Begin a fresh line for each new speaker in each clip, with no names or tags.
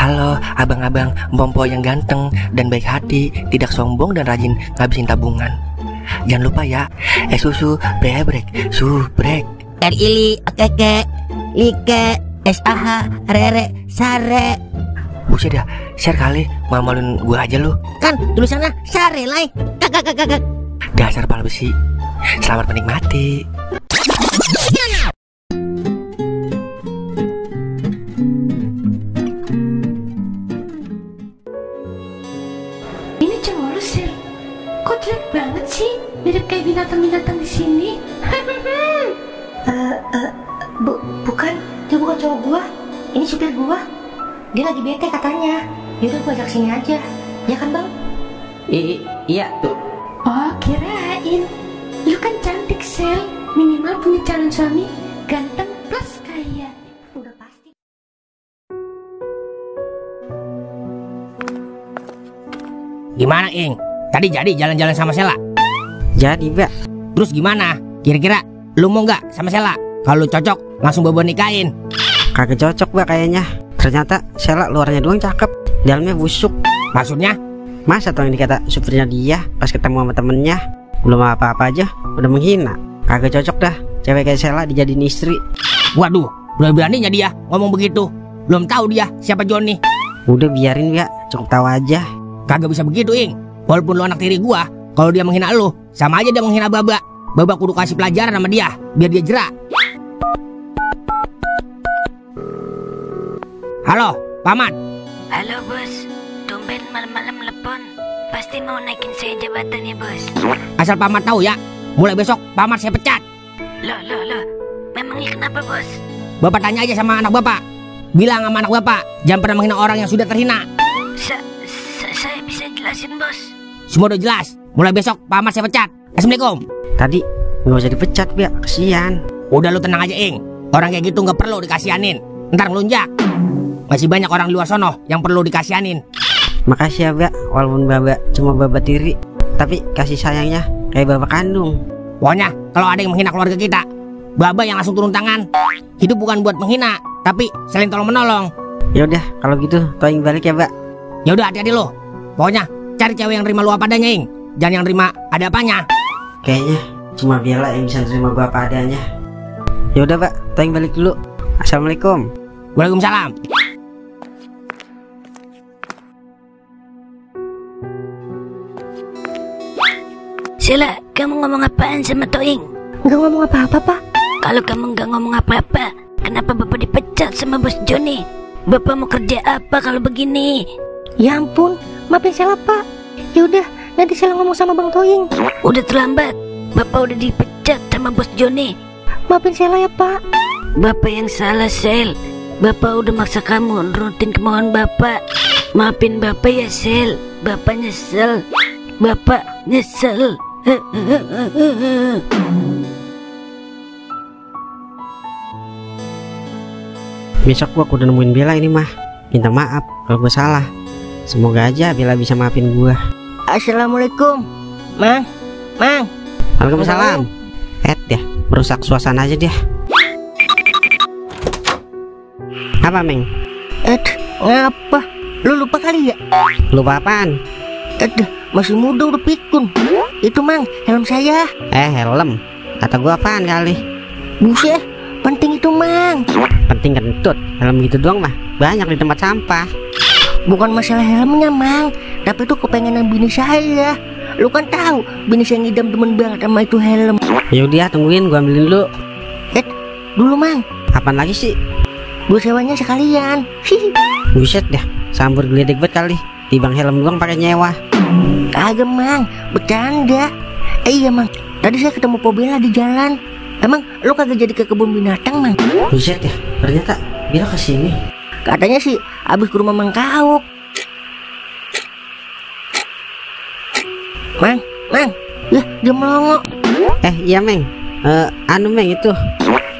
Halo abang-abang Mpompo yang ganteng dan baik hati, tidak sombong dan rajin ngabisin tabungan. Jangan lupa ya, susu brebrek, subrek.
Ili, keke, like, SAH, rere, sare.
Buset dah, share kali, mamalin gua aja lu.
Kan tulisannya sare lai. Kakak.
Dasar pala besi. Selamat menikmati.
Ini cengol sih. Kok jelek banget sih? Mirip kayak binatang-binatang di sini.
Bukan, dia bukan cowok gua. Ini supir gua. Dia lagi bete katanya. Yaudah gua ajak sini aja. Ya kan bang?
Iya tuh.
Oh, kirain. Lu kan cantik, Sel. Minimal punya calon suami ganteng plus kaya.
Udah pasti.
Gimana, Ing? Tadi jadi jalan-jalan sama Sela?
Jadi, Mbak.
Terus gimana? Kira-kira lu mau nggak sama Sela? Kalau cocok, langsung bobo nikahin.
Kagak cocok, Mbak, kayaknya. Ternyata Sela luarnya doang cakep, dalamnya busuk.
Maksudnya?
Masa tuh yang dikata supirnya dia pas ketemu sama temennya belum apa-apa aja udah menghina. Kagak cocok dah cewek kayak Sela dijadiin istri.
Waduh, berani-beraninya dia ngomong begitu. Belum tahu dia siapa Johnny.
Udah biarin ya, cukup tahu aja.
Kagak bisa begitu, Ing. Walaupun lu anak tiri gua, kalau dia menghina lu, sama aja dia menghina Baba. Baba kudu kasih pelajaran sama dia, biar dia jerak. Halo, Paman.
Halo bos, tumben malam-malam telepon. Pasti mau naikin saya jabatannya bos.
Asal Paman tahu ya, mulai besok Paman saya pecat.
Loh, memangnya kenapa bos?
Bapak tanya aja sama anak Bapak. Bilang sama anak Bapak, jangan pernah menghina orang yang sudah terhina.
Saya bisa jelasin bos.
Semua udah jelas, mulai besok Paman saya pecat. Assalamualaikum.
Tadi nggak usah dipecat, Bia, kesian.
Udah lu tenang aja, Ing. Orang kayak gitu nggak perlu dikasihanin, ntar ngelunjak. Masih banyak orang di luar sono yang perlu dikasihanin.
Makasih ya, Bia, walaupun Baba cuma Baba tiri, tapi kasih sayangnya kayak Baba kandung.
Pokoknya kalau ada yang menghina keluarga kita, Baba yang langsung turun tangan. Hidup bukan buat menghina, tapi saling tolong menolong.
Ya udah, kalau gitu toing balik ya, Mbak.
Ya udah, hati-hati lo. Pokoknya cari cewek yang terima lu apa adanya, Ing. Jangan yang terima ada apanya.
Kayaknya cuma Bella yang bisa terima gua apa adanya. Ya udah, Mbak, toing balik dulu. Assalamualaikum.
Waalaikumsalam.
Sela, kamu ngomong apaan sama Toing?
Nggak ngomong apa-apa, Pak.
Kalau kamu nggak ngomong apa-apa, kenapa Bapak dipecat sama bos Johnny? Bapak mau kerja apa kalau begini?
Ya ampun, maafin Sela, Pak. Ya udah, nanti Sela ngomong sama Bang Toing.
Udah terlambat. Bapak udah dipecat sama bos Johnny.
Maafin Sela ya, Pak.
Bapak yang salah, Sel. Bapak udah maksa kamu nurutin kemauan Bapak. Maafin Bapak ya, Sel. Bapak nyesel. Bapak nyesel.
Besok gua udah nemuin Bella ini, mah. Minta maaf kalau gua salah. Semoga aja Bella bisa maafin gua.
Assalamualaikum, Mang.
Waalaikumsalam. Ya, merusak suasana aja dia. Apa, Meng?
Ngapa? Lu lupa kali ya?
Lupa apaan?
Masih muda udah pikun. Itu, Mang, helm saya.
Helm. Kata gua apaan kali?
Buset, penting itu, Mang.
Penting kentut. Helm gitu doang mah banyak di tempat sampah.
Bukan masalah helmnya, Mang, tapi itu kepengenan bini saya. Lu kan tahu, bini saya ngidam demen banget sama itu helm.
Yaudah, tungguin gua ambilin dulu.
Dulu, Mang.
Apaan lagi sih?
Gua sewanya sekalian.
Buset dah, sambur geledek banget kali. Tibang helm doang pakai nyewa.
Kagak, Mang, bercanda. Iya, Mang, tadi saya ketemu Po Bella di jalan. Emang lu kagak jadi ke kebun binatang, Mang?
Buset ya, ternyata Bella kesini.
Katanya sih abis ke rumah Mang Kauk. Mang, ya dia melongo.
Iya, Meng. Meng itu.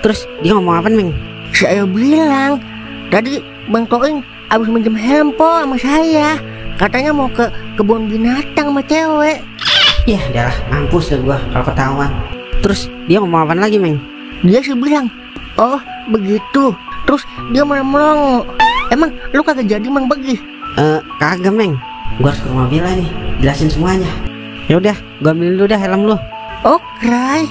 Terus dia ngomong apa, Meng?
Saya bilang tadi Bang Toing abis minjem helm po sama saya. Katanya mau ke kebun binatang sama cewek.
Ya, udahlah, mampus deh gua kalau ketahuan. Terus dia ngomong apa lagi, Meng?
Dia sih bilang, oh begitu. Terus dia malah melongo. Emang lu kagak jadi mang pergi?
Kagak Meng, gua harus ke rumah Bella nih, jelasin semuanya. Ya udah, gua ambilin dulu dah helm lu.
Oke.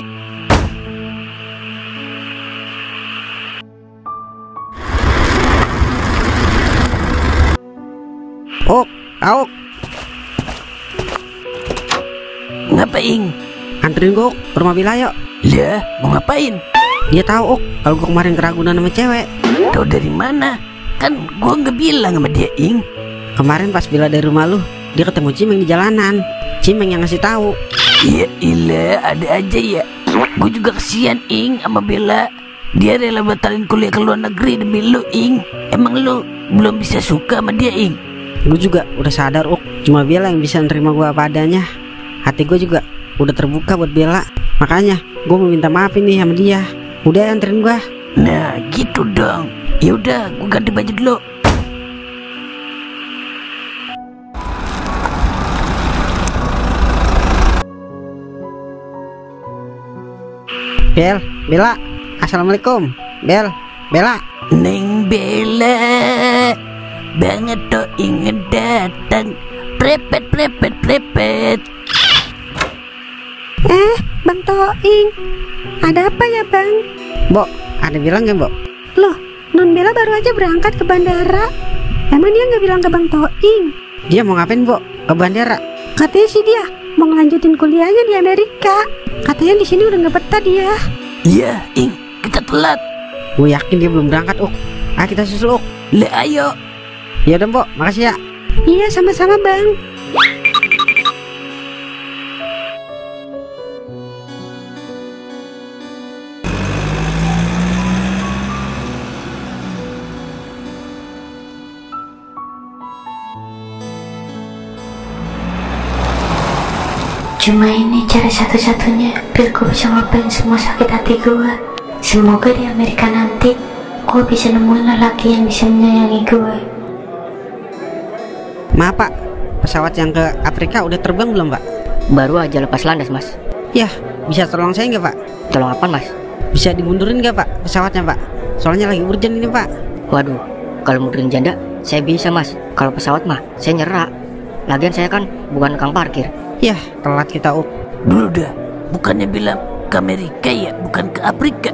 Auk,
Ngapain?
anterin gua ke rumah Bella yuk.
Lah, mau ngapain?
Dia tahu kalau gua kemarin keragunan sama cewek.
Tahu dari mana? Kan gua nggak bilang sama dia, Ing.
Kemarin pas Bella dari rumah lu, dia ketemu Cimeng di jalanan. Cimeng yang ngasih tahu.
Ya ilah, ada aja ya. Gue juga kesian, Ing, sama Bella. Dia rela batalin kuliah ke luar negeri demi lu, Ing. Emang lu belum bisa suka sama dia, Ing?
Gue juga udah sadar, cuma Bella yang bisa nerima gue apa adanya. Hati gue juga udah terbuka buat Bella. Makanya gue mau minta maaf ini sama dia. Udah anterin gue.
Nah gitu dong. Ya udah, gue ganti baju dulu.
Bella, assalamualaikum. Bella.
Neng Bella, banget tuh ingin datang. Prepet.
Bang Toing, ada apa ya Bang?
Mbok, ada bilang gak Mbok?
Loh, Non Bella baru aja berangkat ke bandara. Emang dia nggak bilang ke Bang Toing?
Dia mau ngapain Mbok? Ke bandara?
Katanya sih dia mau ngelanjutin kuliahnya di Amerika. Katanya di sini udah nggak betah dia.
Iya, Ing, kita telat.
Gue yakin dia belum berangkat, Ayo kita susul,
Le ayo.
Ya udah Mbok, makasih ya.
Iya, sama-sama Bang.
Cuma ini cara satu-satunya biar gue bisa ngelupain semua sakit hati gue. Semoga di Amerika nanti gue bisa nemuin lelaki yang bisa menyayangi gue.
Maaf Pak, pesawat yang ke Afrika udah terbang belum Pak?
Baru aja lepas landas, Mas.
Ya, bisa tolong saya nggak Pak?
Tolong apa, Mas?
Bisa dimundurin nggak Pak pesawatnya Pak? Soalnya lagi urgent ini Pak.
Waduh, kalau mundurin janda saya bisa, Mas. Kalau pesawat mah saya nyerah. Lagian saya kan bukan tukang parkir.
Yah, telat kita
Dulu dah, bukannya bilang ke Amerika ya, bukan ke Afrika.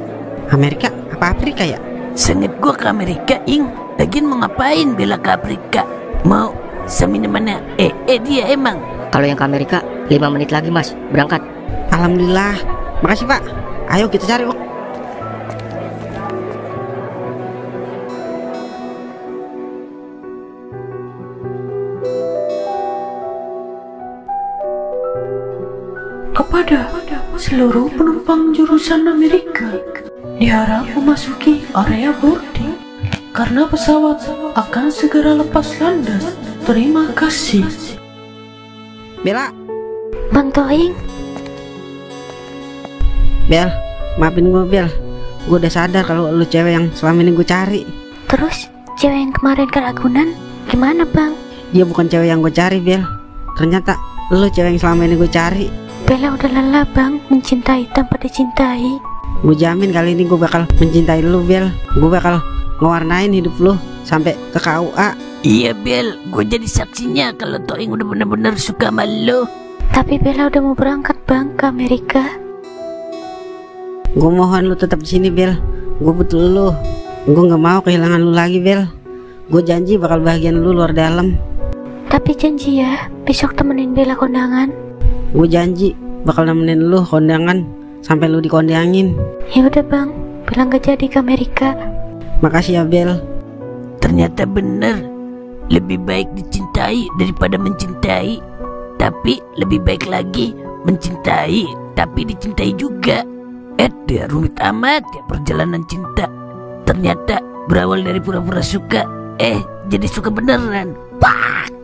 Amerika? Apa Afrika ya?
Sengit gua ke Amerika, Ing. Lagian mau ngapain Bella ke Afrika? Mau seminar mana? Dia emang.
Kalau yang ke Amerika 5 menit lagi, Mas, berangkat.
Alhamdulillah. Makasih Pak. Ayo kita cari
Kepada seluruh penumpang jurusan Amerika, diharap memasuki area boarding karena pesawat akan segera lepas landas. Terima kasih.
Bella.
Bang Toing,
Bel, maafin gue Bel. Gue udah sadar kalau lu cewek yang selama ini gue cari.
terus cewek yang kemarin keragunan gimana Bang?
Dia bukan cewek yang gue cari Bel. Ternyata lu cewek yang selama ini gue cari.
Bella udah lelah Bang mencintai tanpa dicintai.
Gue jamin kali ini gue bakal mencintai lu Bel. Gue bakal ngewarnain hidup lu sampai ke KUA.
Iya Bel, gue jadi saksinya kalau Toing udah bener-bener suka sama lu.
Tapi Bella udah mau berangkat Bang ke Amerika.
Gue mohon lu tetap di sini Bel. Gue butuh lu. Gue nggak mau kehilangan lu lagi Bel. Gue janji bakal bahagian lu luar dalam.
Tapi janji ya besok temenin Bella kondangan.
Gue janji bakal nemenin lu kondangan sampai lu dikondangin.
Ya udah Bang, Bella nggak jadi ke Amerika.
Makasih ya Bel.
Ternyata bener, lebih baik dicintai daripada mencintai. Tapi lebih baik lagi mencintai tapi dicintai juga. Dia rumit amat ya perjalanan cinta. Ternyata berawal dari pura-pura suka, jadi suka beneran. Pak.